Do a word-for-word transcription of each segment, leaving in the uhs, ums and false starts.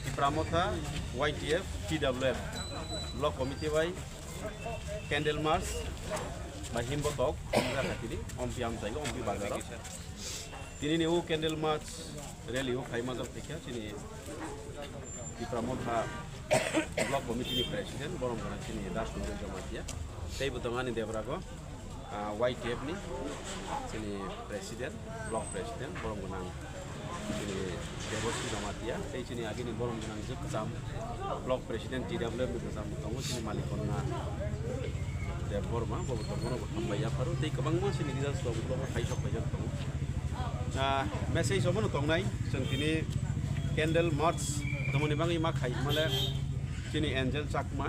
Tipra Motha, Y T F, T W F, Block Committee bai candle march bai himbo tok wngkha tini Ompi amchai o Ompi bazaro. Tini ni o candle march rally o khaima jok thikya chini Tipra Motha Block Committee ni President borom gana chini Das Kumar Jamatia tei bo tongani Debrago. Ah, Y T F ni chini president, block president, borom gwnang chini Debosri Jamatia, tei chini agini borom gwnang je kwcham block president T W F ni kwcham tongo chini Malikonna Debbarma, bo tongo no bo hambai yapharo, tei kwbangma chini leaders tongo, bo khaisok paijak tongo. Ah, message obono tongnai, chwng tini candle march tongmani bagwi ma khai male chini Angel Chakma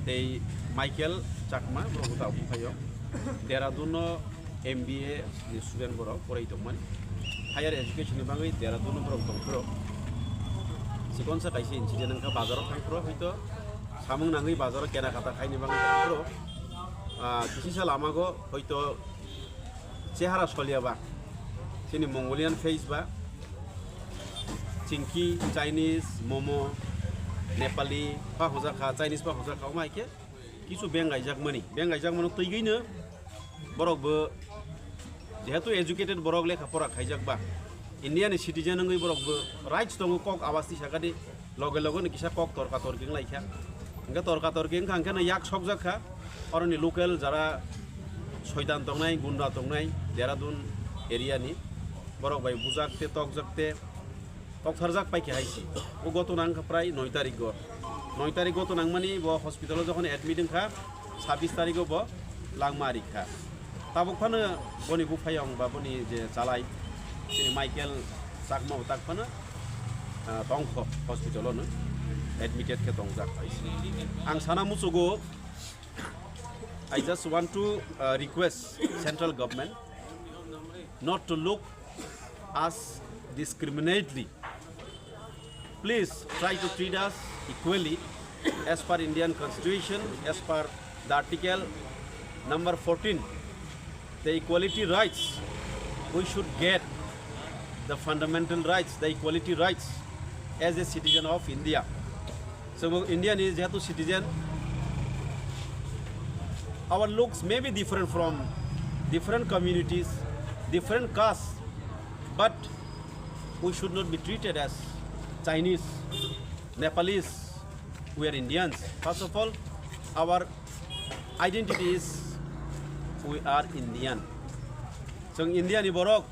tei Michael Chakma, borok bo tabuk phaio. Dehradun no M B A ni student borok porai tongmani. Higher education ni bagwi Dehradun no borok tongphuru. Sikonsa kaisa incident wngkha bazaro thangphuru hoito samung nangwi bazaro kena kata khaini bagwi tongphuru. Ah, kisisa lamago hoito chehara soliya ba chini Mongolian face ba chingki Chinese momo Nepali pa hojak kha Chinese pa hojak kha omo hai khe kisu beng gaijak mani beng gaijak mano twigwino borok bo jehetu educated borok lekha pora khaijak ba India ni citizen wngwi borok bo rights tongo kok abas ti sakadi loge loge ni kisa kok torka torki wnglaikha hingke torka torki wngkha hingke no yak sokjak kha oroni local jara soitan tongnai gunda tongnai Dehradun area ni borok bai bujak te tokjak te Koktharjak paikha hai si. O goto nang kha prai noi tarikgo. Noi tarikgo to nangmani bo hospital o jokhon admit wngkha, sabbish tarikgo bo langma rikha. Tabuk phano boni buphayong ba boni je chalai, chini Michael Chakma bo tak phano, ah, tongkho hospital o no admitted khe tongjak hai si. Ang sana muchugo, I just want to, uh, request central government not to look us discriminately. Please try to treat us equally as per Indian Constitution, as per the Article number fourteen, the equality rights. We should get the fundamental rights, the equality rights as a citizen of India. So Indian is jehetu citizen, our looks may be different from different communities, different castes, but we should not be treated as Chinese, Nepalese. We are Indians. First of all, our identity is we are Indian. Chwng India ni borok,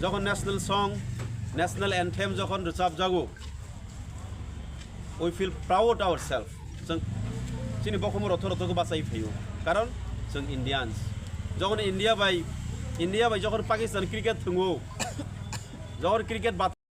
jokhon national song, national anthem jokhon rwchapjago, we feel proud ourselves. Chwng chini bokhomwi rotho rotho khe bachai phaio, karon chwng Indians. Jokhon India bai, India bai jokhon Pakistan cricket thwngo, jokhon cricket bat-